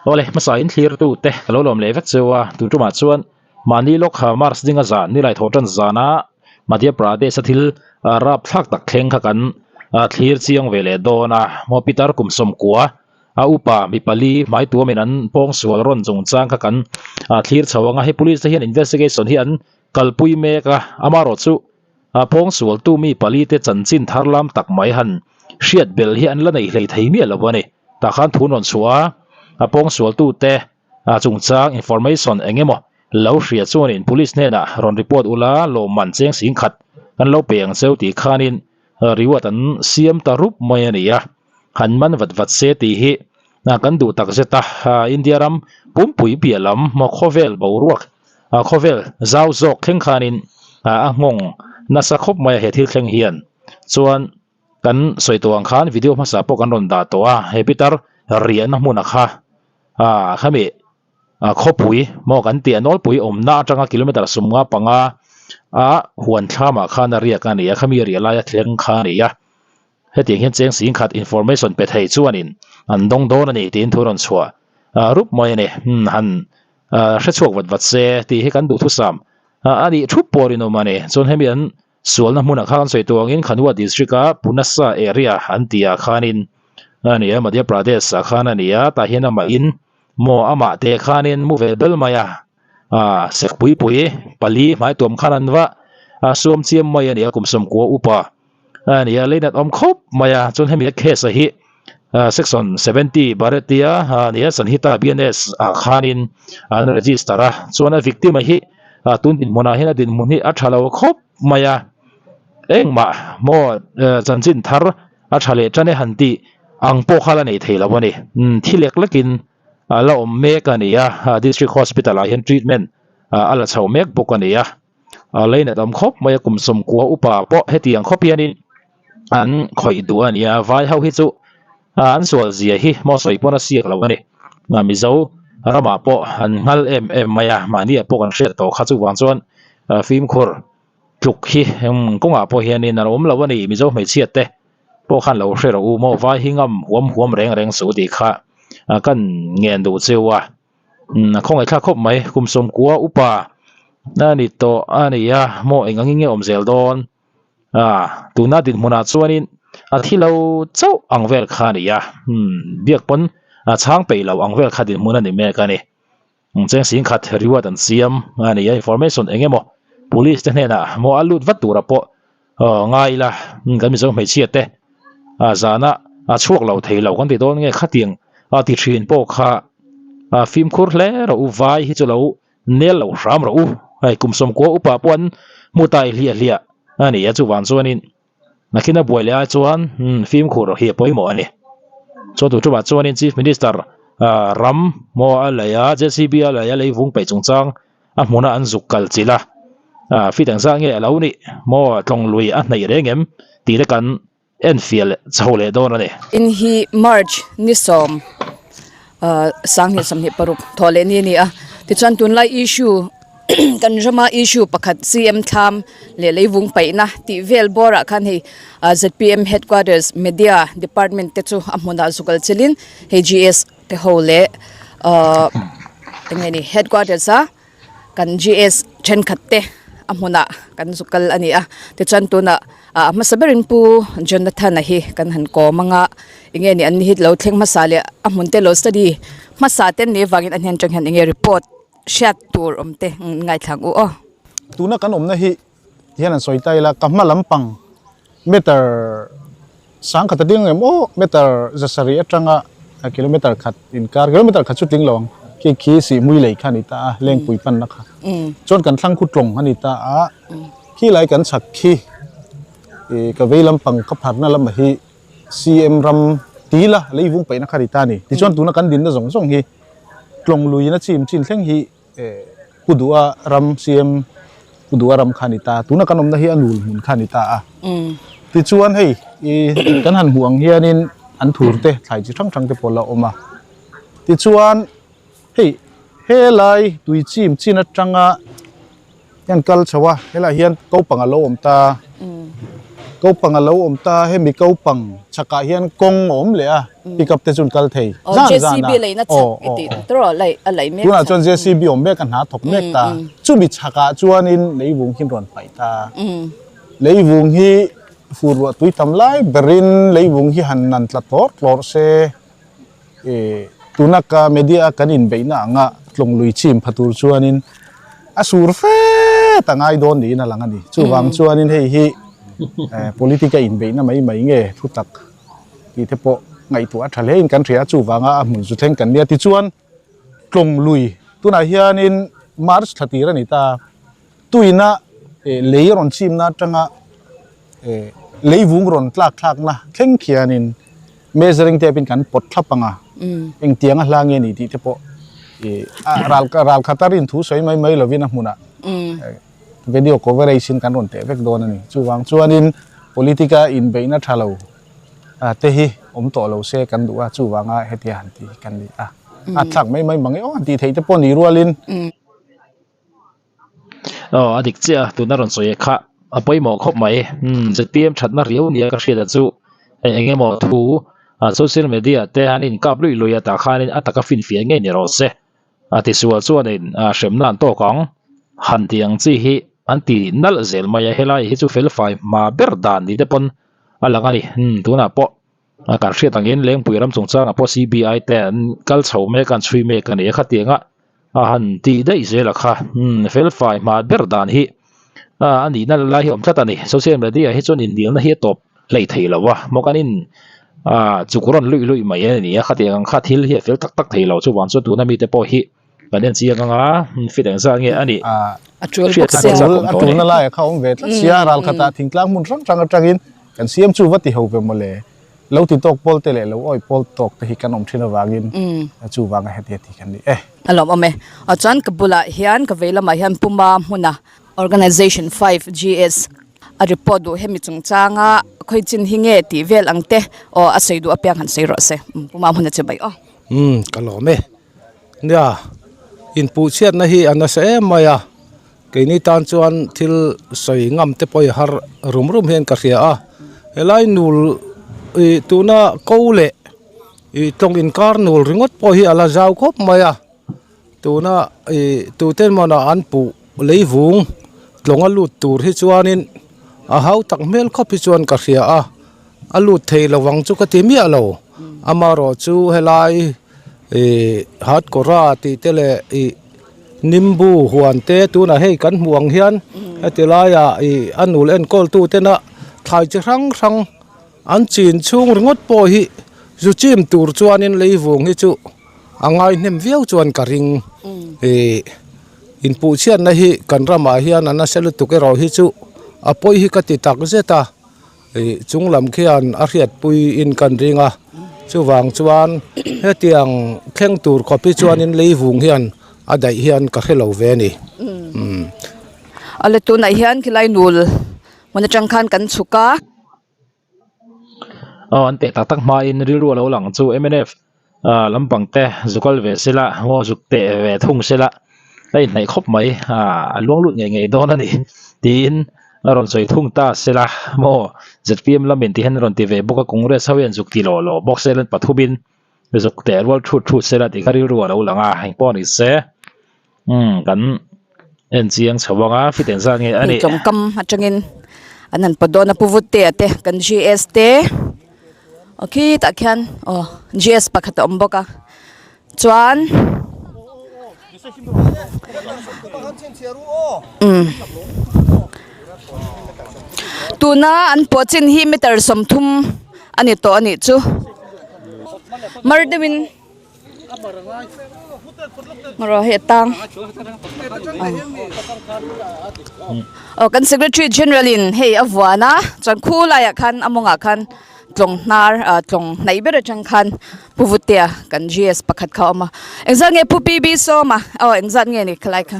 Awle hmasa in thlir tu te ka lo lawm leh vek cheu a, tun tumah chuan mahni lawk ha March dinga zan nilai thawh tan zana Madhya Pradesh a thil rapthlak tak thleng kha kan thlir chiang ve leh dawn a, maw Peter kum sawmkua a upa mi pali hmai tuamin an pawngsual rawn chungchang kha kan thlir chho ang a, hei police te hian investigation hi an kalpui mek a, amaherawhchu A pawngsualtu mi pali te chanchin thar lam tak mai han hriat bel hi an la nei hlei thei miah lo a ni. Tah khan thu rawn chhuah a, a pawngsualtu te chungchang information eng emaw lo hria chuanin police hnenah rawn report ula lawmman cheng sing khat kan lo pe ang cheu tih khanin reward an siam ta rup mai a ni a, han man vat vat se tih hi kan duh tak zet a, India ram pumpui piah lam maw khawvel boruak Khawvel zau zawk thleng khanin a nghawng nasa khawp mai a he thil thleng hian. Chuan kan sawi tawh ang khan video hmasa pawh kan rawn dah tawh a, he pitar riahna hmuna kha khami khawpui maw kan tih a nawlpui awmna atanga kilometer sumnga panga a huan thlamah khan a riak a ni a, khami riah laia thleng kha a ni a. Hetiang hian cheng sing khat information pe thei chuanin an dawng dawn a ni tiin thu rawn chhuah rup mai a ni. Han hre chhuak vat vat se tih hi kan duhthusam a nih thup pawh rinawm a ni. Chuan hemi an sualna hmunah khan sawi tawh angin Khanua district a Punasa area an tih ah khanin a ni a, Madhya Pradesh ah khan a ni a, tah hian amah in maw amah te khanin mu ve bel mai a, sek pui pui pali hmai tuam khan an va suam chiam mai a ni a, kum sawmkua upa. A ni a, leinat awm khawp mai a, chuan hemi a case a hi section 70 Bharatiya a ni a, Sanhita BNS ah khanin an register a, chuan a victim a hi tun dinhmunah hian a dinhmun hi a tha lo khawp mai a, engmah maw chanchin thar a tha leh tan e han tih ang pawh kha la nei thei lo a ni, thi lek lekin a la awm mek a ni a, district hospital ah hian treatment a la chho mek bawk a ni a. A leinat awm khawp mai a kum sawmkua upa pawh hetiang khawp hianin an khawih duh a ni a, vai ho hi chu an sual zia hi maw sawi pawn a siak lo a ni. Mizo ramah pawh an nghal em em mai a, mahni ah pawh kan hriat tawh kha chuvang chuan fimkhur tluk hi kawngah pawh hianin an awm lo a ni, Mizo hmeichhia te pawh khan lo hre rawh u maw vai hi ngam huam huam reng reng suh tih kha kan ngen duh cheu a. A khawngaih thlak khawp mai kum sawmkua upa a ni tawh a ni a maw eng angin nge awm zel dawn a tuna dinhmunah chuanin a thi lo chauh ang vel kha a ni a umm biak pawn a chhang peih lo ang vel kha dinhmun a ni mek a ni cheng sing khat reward an siam a ni a information eng emaw police te hnenah maw a lut vat tura pawh aw ngai ila kan mizo hmeichhia te a zana a chhuak lo thei lo kan ti dawn nge khatiang a ti thin pawh kha a fimkhur hle rawh u vai hi chu lo nel lo hram rawh u hei kum sawmkua upa pawh an hmu tai hliah hliah a ni a chuvang chuanin nakin a buai leh ai chuan fimkhur hi a pawimawh a ni chuan tun tumah chuanin chief minister ram maw a lei a JCB a lei a leivung peih chungchang a hmuna an zuk kal chilh a, ah fit ang zah nge a lo nih maw tlawng lui a hnaih reng em tih te kan en fiah leh chho leh dawn a ni. In hi March ni sawm ah sanghnih sawmhnih paruk thawh leh ni a ni a, tichuan tunlai issue kan rama issue pakhat CM thlam leh leivung paihna tih vel bawrah khan hei ah zpm headquarters media department te chu a hmunah zuk kal chilhin hei GS te ho leh ahh eng nge ni headquarters a kan GS thenkhat te a hmunah kan zu kal a ni a tichuan tunah ah a hmasa berin pu Jonathan a hi kan han kawm ang a eng nge ni an ni hi lo thleng hmasa leh a hmun te lo study hmasa te an nih avangin a hnen atang hian eng nge report hriat tur awm te ngaithla ang u aw. Tuna kan awmna hi Tihian an sawi ta ila, ka hma lampang meter sangkhat a ding em aw, meter zasarih atanga kilometer khat inkar, kilometer khat chu tling lo ang, khi khi sihmui lei kha a ni ta a, lengpui panna kha. Chuan kan thlang khu tlawng a ni ta a, khi lai kan chhak khi ih ka vei lampang ka pharna lamah hi CM ram tila leivung paihna kha a ni ta a ni. Tichuan tuna kan dinna zawng zawng hi tlawng luiin a chim chin thleng hi Pu Duha ram CM Pu Duha ram kha a ni ta a, tuna kan awmna hi a nul hmun kha a ni ta a. Tichuan hei i kan han hmuh ang hianin an thur te thlai chi hrang hrang te pawh la awm a. Tichuan hei helai tui chim chin atanga hian kal chho a, helaiah hian kopang a lo awm ta. Kopang a lo awm ta, hemi kopang chhakah hian kawng a awm leh a, pick up te chu an kal thei zan zan a. Aw aw aw. Tunah chuan JCB awm mek a hna thawk mek ta, chumi chhakah chuanin leivung hi an rawn paih ta. Leivung hi fur ruah tui tam lai berin leivung hi han nan tla tlawrh tlawrh se. Tuna ka media a kan inbeihna anga tlawng lui chim pha tur chuanin a sur fet a ngai dawn niin a lang a ni. Chuvang chuanin hei hi politic a inbeihna mai mai nge thu tak tih te pawh ngaihtuah a tha hle in kan hria a, chuvanga a hmun zu thleng kan nia. Tichuan tlawng lui tunah hianin March thla tir a ni ta. Tuina lei rawn chimna atanga leivung rawn tlak thlakna thleng khianin measuring tape in kan pawt thlap ang a, engtiang a hla nge ni tih te pawh ral ral khata rin thu sawi mai mai lovin a hmunah video coverage in kan rawn teh vek dawn a ni. Chuvang chuanin politic a inbeihna tha lo te hi awm tawh lo se kan duh a, chuvanga hetia han ti hi kan ni a, a thlak mai mai mang e aw han tih theih te pawh ni rualin. Aw a dik chiah a tuna rawn sawi kha a pawimawh khawp mai umm zpm thatna riau nia ka hriat ah chu eng emaw thu ah social media te an inkap luih luih a tah khanin a taka finfiah ngei ni rawh se a tisual chuanin ah hremna an tawk ang han tih ang chi hi an ti nalh zel mai a helai hi chu felfai hma ber dan ni te pawn a lang a ni umm tunah pawh. A kan hriat angin Lengpui ram chungchangah pawh CBI te an kal chho mek a, an chhui mek a ni a, khatianga a han tih daih zel a kha umm felfai hma ber dan hi a nihna lai hi a awm tlat a ni. Social media hi chuan inhnialna hi a tawp hlei thei lo a, maw kan in ah chuk rawn luih luih mai a ni a, khatiang ang kha thil hi a fel tak tak thei lo, chuvang chuan tuna mite pawh hi kan en chiang ang a, fit engzat nge a nih A tul hriat bawk sia. chak awm A tawh a ni. tulna laiah kha a awm ve tlat sia, ralkhatah thingtlang hmun hrang hrang atangin Kan siam chu va ti ho ve mawle. Lo ti tawk pawl te leh lo awi pawl tawk te hi kan awm thin avangin chuvanga heti heti kan ni e. A lawm awm e. Aw chuan ka bulah hian ka vei lamah hian Puma hmuna Organization 5GS a report duh hemi chungchanga khawi chin hi nge tih vel ang te aw a sawi duh apiang han sawi rawh se. Puma hmuna che bai aw. Umm ka lawm e. Nia inpuhchhiatna hi a nasa em mai a. Keini tan chuan thil sawi ngam te pawh i har rum rum hian ka hria a, helai nul ih tuna ko leh ih tlawng inkar nul ringawt pawh hi a la zau khawp mai a, tuna ih tute emaw an puh leivung tlawng a lut tur hi chuanin a hau tak hmel khawp hi chuan ka hria a, a lut thei lo ang chu ka ti miah lo, amaherawh chu helai ih hatkawra tih te leh ih. Nimbu huan te tunah hei kan hmuh ang hian heti laiah ih a nul enkawl tu tena thlai chi hrang hrang an chin chhung ringawt pawh hi zu chim tur chuanin leivung hi chu a ngai hnem viau chuan ka ring ih inpuhchhiatna hi kan ramah hian a nasa lutuk erawh hi chu a pawi hi ka ti tak zet a. Ih chung lam khian a hriatpui in kan ring a chuvang chuan hetiang thleng tur khawp hi chuanin leivung hian a daih hian ka hre lo ve a ni. Umm. Awle tunah hian khilai nul hmun atang khan kan chhuk a. Aw an teh tak tak hmain rilru a lo lang chu mnf ah lampang te zu kal ve sela ngaw zuk teh ve thung sela a inhnaih khawp mai ah a luang lut ngei ngei dawn a ni tiin a rawn sawi thung ta sela maw zpm lamin ti hian a rawn ti ve bawk a congress ho hian zuk ti lawh lawh bawk sela pathumin zuk teh rual thut thut sela tih kha rilru a lo lang a engpawh ni se umm kan en chiang chho ang a fit engzat nge a nih. Tlawngkam atangin an han pawt dawn a pu Vutea te kan GS te aw khitah khian aw GS pakhat a awm bawk a chuan umm tuna an pawh chin hi meter 30 a ni tawh a nih chu mar deuhin. Rawh hi a tang aw kan secretary general in hei a vuan a chuan khu laiah khan a mawngah khan tlawng hnar ah tlawng hnaih ber atang khan pu vutea kan G S pakhat kha a awm a engzat nge pu P B sawma aw engzat nge ni khalai kha.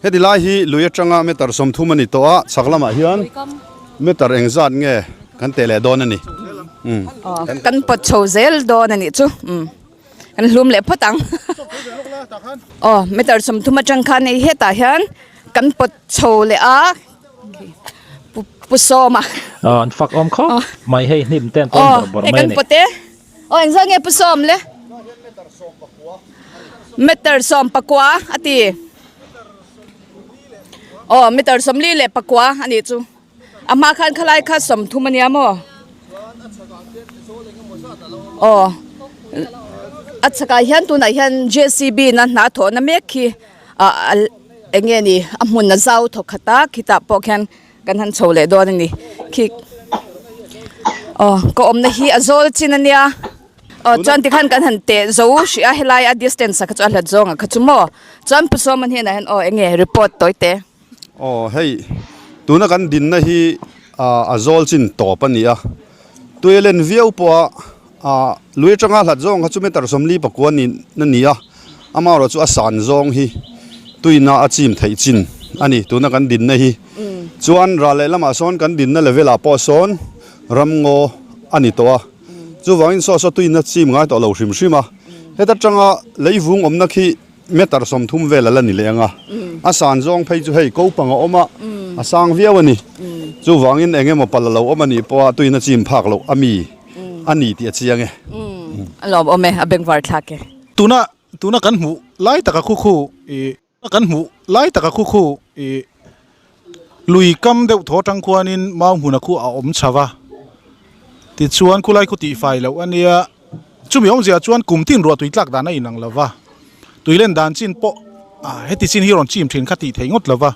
Heti lai hi lui atanga meter 30 a ni tawh a, chhak lamah hian meter engzat nge kan teh leh dawn a ni. Kan pawt chho zel dawn a nih chu. Kan hlum leh phawt ang. Aw meter 30 atang khan hei hetah hian kan pawt chho leh a. Pu Sawma. Aw an fak awm khawp mai hei hnim te an tawn bawrh bawrh mai a ni. Aw pawte. Aw engzah nge Pu Sawm le? Meter 10 a ti. Aw meter 44 a nih chu. A hma khan khalai kha 30 a nia maw? Aw a chhakah hian tunah hian JCB na hna thawhna mek khi ah eng nge ni a hmun a zau thawk khat a khitah pawh khian kan han chho leh dawn a ni khi aw ka awmna hi a zawl chin a nia aw chuan tikhan kan han teh zo hrih a helai a distance ah kha chu a hlat zawng ah kha chu maw chuan Pu Sawma hnenah hian aw eng nge report tawi te. Aw hei tuna kan dinna hi a zawl chin tawp a ni a tui a len viau pawh a ah lui atanga hlat zawng kha chu meter 44 ni na ni a amaherawh chu a san zawng hi tuina a chim theih chin a ni tuna kan dinna hi chuan ral leh lamah sawn kan dinna level ah pawh sawn ramngaw a ni tawh a chuvangin saw saw tuina chim ngai tawh lo hrim hrim a heta tanga leivung awmna khi. Meter 30 vel a la ni leh ang a, a san zawng phei chu hei ko pang a awm a, a sang viau a ni. Chuvangin eng emaw pal a lo awm a nih pawha tuin a chim phak loh a mi a ni tih a chiang e. A lawm awm e, a bengvar thlak e. Tuna tuna kan hmuh lai taka khu khu ih kan hmuh lai taka khu khu ih lui kam deuh thaw atang khuanin mau hmuna khu a awm chho va tichuan khulai khu tihfai loh a nia. Chumi awmzia chuan kum tin ruah tui tlak dan a inang lo va, tui len dan chin pawh heti chin hi rawn chim thin kha tih thei ngawt lo va,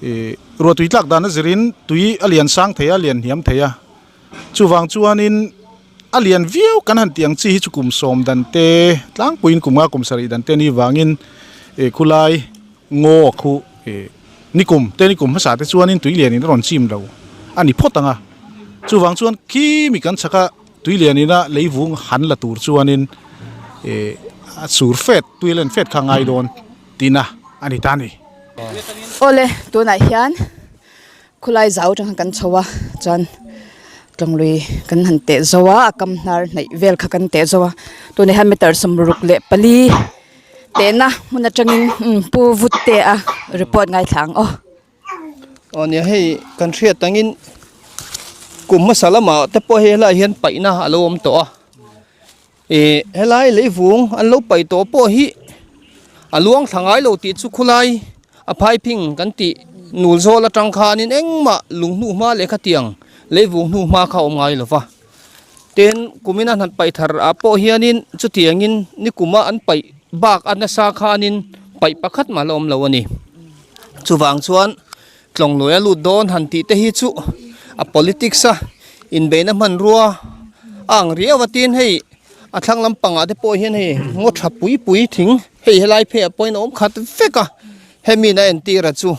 ih ruah tui tlak dan a zirin tui a lian sang thei a, a lian hniam thei a, chuvang chuanin a lian viau kan han tih ang chi hi chu kum 10 dan te tlangpuiin kum nga kum 7 dan te ni vangin ih khulai ngaw khu ih nikum te nikum hmasa te chuanin tui lianin a rawn chim lo a ni phawt ang a, chuvang chuan khi mi kan chhak a. Tui lian ina leivung han la tur chuanin ih a sur fet tui len fet kha ngai dawn tihna a ni ta a ni. Awle tunah hian khulai zau atang kan chho a chuan tlawnglui kan han teh zo a a kam hnar hnaih vel kha kan teh zo a tunah hian meter 64 tehna hmun atangin pu vut te a report ngaithla ang aw. Aw nia hei kan hriat angin kum hmasa lamah te pawh hei helaiah hian paihna a lo awm tawh a ih helai leivung an lo paih tawh pawh hi a luang thla ngai lo tih chu khulai a phaiping kan tih nul zawl atang khanin engmah lung hnuh hma leh khatiang leivung hnuh hma kha a awm ngai lo va tin kumin a han paih thar ah pawh hianin chutiangin nikuma an paih bak a nasa khanin paih pakhat mah la awm lo a ni. Chuvang chuan tlawngluai a lut dawn han tih te hi chu a politics a inbeihna hmanrua a ang riau a tin hei a thlang lampangah te pawh hian hei ngaw tha pui pui thing hei helai pheiah pawhin a awm khat vek a hemi in a entir a chu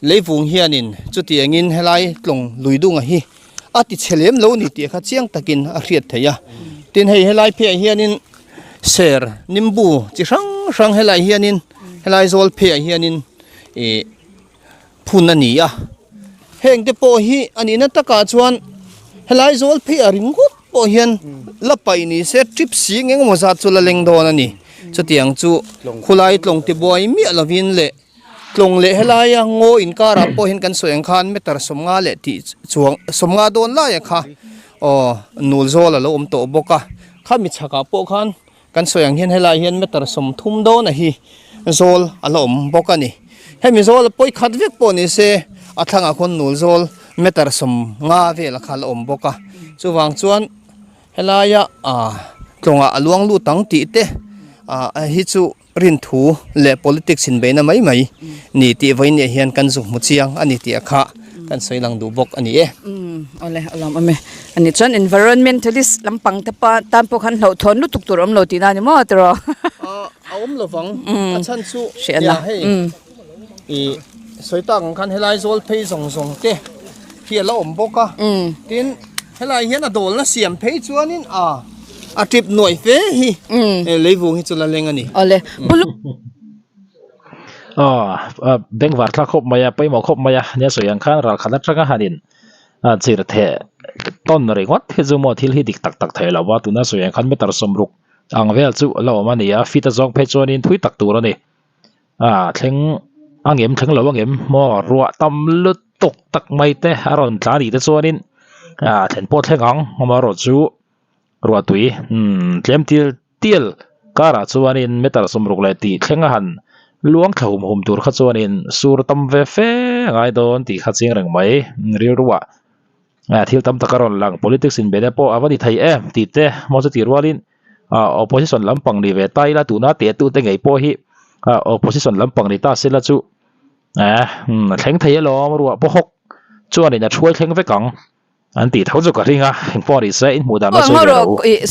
leivung hianin chutiangin helai tlawng lui dunga hi a ti chhe lem lo ni tih kha chiang takin a hriat theih a tin hei helai pheiah hianin ser nimbu chi hrang hrang helai hianin helai zawl pheiah hianin ih phun a ni a heng te pawh hi a nihna takah chuan helai zawl pheiah ringawt pawh hian la paih ni se trip sing engemaw zat chu la leng dawn a ni chutiang chu khulai tlawng tibuai miah lovin leh Tlawng leh helaia ngaw inkarah pawh hian kan sawi ang khan meter 50 leh tih chuang 50 dawn laia kha aw nul zawl a lo awm tawh bawk a khami chhakah pawh khan kan sawi ang hian helai hian meter 30 dawn a hi zawl a la awm bawk a ni hemi zawl a pawi khat vek pawh ni se a thlangah khawn nul zawl meter 50 vel kha a la awm bawk a chuvang chuan helaia ah tlawngah a luang lut ang tih te ah hi chu. Rinthu leh politics inbeihna mai mai ni tih vawiin hian kan zuk hmu chiang a ni tih a kha kan sawi lang duh bawk a ni e. Umm awle a lawm awm e. Ani chuan environmentalist lampang te pa tan pawh khan hlauhthawn lutuk tur awm lo tihna a ni maw tiraw? A awm lovang a chhan chu nia hei ih sawi tak ang khan helai zawl phei zawng zawng te hi a la awm bawk a tin helai hian a dawlna siam phei chuanin a A tip nuaih fe hi leivung hi chu la leng a ni. Awle bul. Aw bengvar thlak khawp mai a pawimawh khawp mai a nia sawi ang khan ralkhat atanga hanin chir theh tawn ringawt hi chu maw thil hi dik tak tak thei lo va tuna sawi ang khan meter 60 ang vel chu a la awm a ni a feet a zawng phei chuanin thui tak tur a ni a thleng a ngem thleng lo a ngem maw ruah tam lut. tawk tak mai te a rawn tla anih te chuanin ah thlen pawh thleng ang amaherawhchu ruahtui umm tlem til tial karah chuanin meter sawmruk leh tih thleng a han luang thla hum hum tur kha chuanin sur tam ve fe a ngai dawn tih kha chiang reng mai rilruah ah thil tam tak a rawn lang politics inbeihna pawh a va ni thei em tih te maw chu tih rualin ah opposition lampang ni ve ta ila tuna tehtute ngei pawh hi ah opposition lampang ni ta sela chu eh umm a thleng thei alawm ruah pawh hawk chuanin a thuai thleng vek ang an tih tho chu ka ring a engpawh ni se inhmuh dan a sawi ve lo.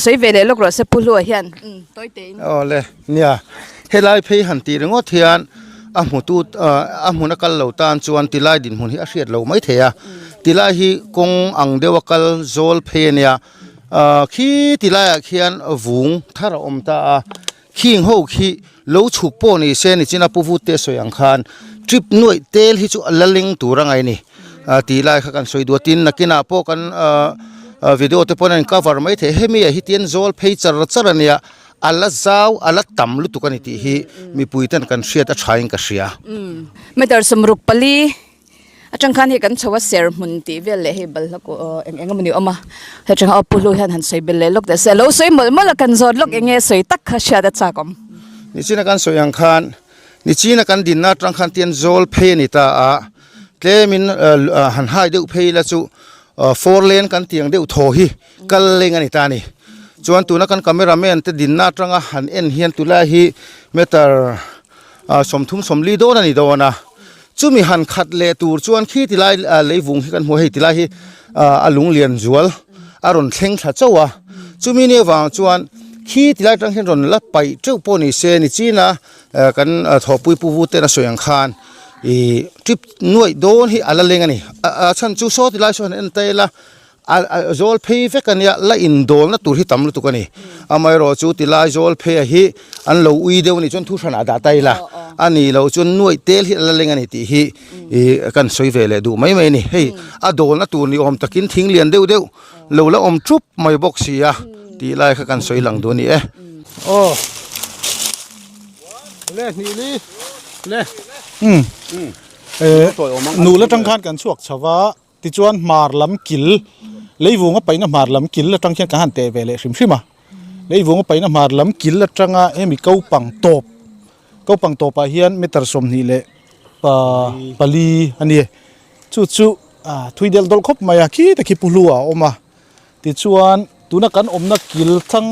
Sawi ve leh lawk rawh se Pu Hlua hian umm tawi te in. Aw le nia helai phei han tih ringawt hian a hmutu a hmun a kal lo tan chuan tilai dinhmun hi a hriat lo mai thei a tilai hi kawng ang deuh a kal zawl phei a nia ah khi tilaiah khian vung thar a awm ta a khing ho khi lo chhuk pawh ni se nichina pu vut te sawi ang khan trip nuaih tel hi chu a la leng tur a ngai a ni ah tih lai kha kan sawi duh a tin nakinah pawh kan ah video te pawn a in cover mai thei hemi ah hi tian zawl phei char char a nia a la zau a la tam lutuk a ni tih hi mipui ten kan hriat a tha in ka hria. Meter sawmruk pali Atang khan hei kan chho a ser hmun tih vel leh hei balhla kawh aw eng eng emawni awm a hetiang a pu hlu hian han sawi belh leh lawk teh se a lo sawi mawlh mawlh a kan zawt lawk eng nge sawi tak kha hriat a chak awm. Nichina kan sawi ang khan nichina kan dinna atang khan tian zawl phei a ni ta a tlemin han hai deuh phei ila chu four lane kan tih ang deuh thaw hi kal leng a ni ta a ni chuan tuna kan camera man te dinna atanga han en hian tulai hi meter 30 40 dawn a ni dawn a chumi han khat leh tur chuan khi ti lai leivung hi kan hmu a hei ti lai hi a lung lian zual a rawn thleng thla chauh a chumi ni avang chuan khi ti lai atang hian rawn la paih teuh pawh ni se ni chin a kan thawhpui pu vu ten a sawi ang khan ih trip nuaih dawn hi a la leng a ni a chhan chu saw ti lai saw han en ta ila. A zawl phei vek a nia, la indawlna tur hi tam lutuk a ni. Amaherawh chu tilai zawl phei a hi an lo ui deuh a nih chuan thu hranah dah ta ila a nih loh chuan nuaih tel hi a la leng a ni tih hi ih kan sawi ve leh duh mai mai a ni. Hei a dawlna tur ni awm takin thing lian deuh deuh lo la awm thup mai bawk si a tih lai kha kan sawi lang duh a ni e. Aw le hnih li le. Umm nul atang khan kan chhuak chho va. Tichuan hmar lam kil, leivunga paihna hmar lam kil atang khian kan han teh ve leh hrim hrim a. Leivunga paihna hmar lam kil atanga hemi kopang tawp, kopang tawpah hian meter 20 leh pa pali a ni. Chu chu thui delh dawlh khawp mai a, khi ta khi pu hlu ah a awm a. Tichuan tuna kan awmna kil thlang,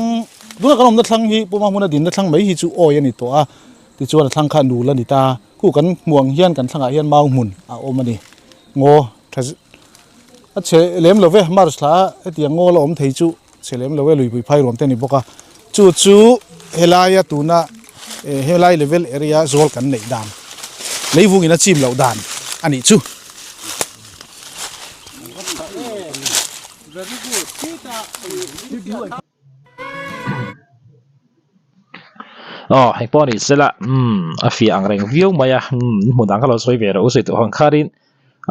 tuna kan awmna thlang hi Puma hmuna dinna thlang mai hi chu awi a ni tawh a. Tichuan a thlang kha nul a ni ta. Khu kan hmuh ang hian kan thlangah hian mau hmun a awm a ni. Ngaw tha a chhe lem lo ve March thla a hetiang ngaw la awm thei chu chhe lem lo e luipui phai ruam te a ni bawk a. Chu chu helaia tuna helai level area zawl kan neih dan leivungin a chim loh dan a nih chu. Aw hei pawh a ni sela umm a fiah ang reng viau mai a umm hmun dang kha lo sawi ve rawh u sawi tawh ang kharin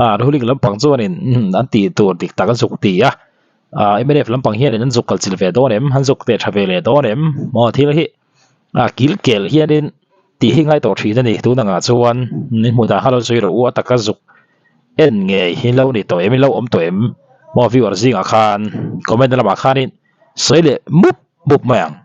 ah ruling lampang chuanin umm an tih tur dik tak an zuk ti a ah mnf lampang hianin an zuk kal chilh ve dawn em an zuk teh tha ve leh dawn em maw thil hi ah kil kel hianin tih hi ngai tawh thin a ni tun angah chuan hmun dang kha lo sawi rawh u a taka zuk en ngei hi lo ni tawh em in lo awm tawh em maw viewer zingah khan comment lamah khanin sawi leh mup mup mai ang.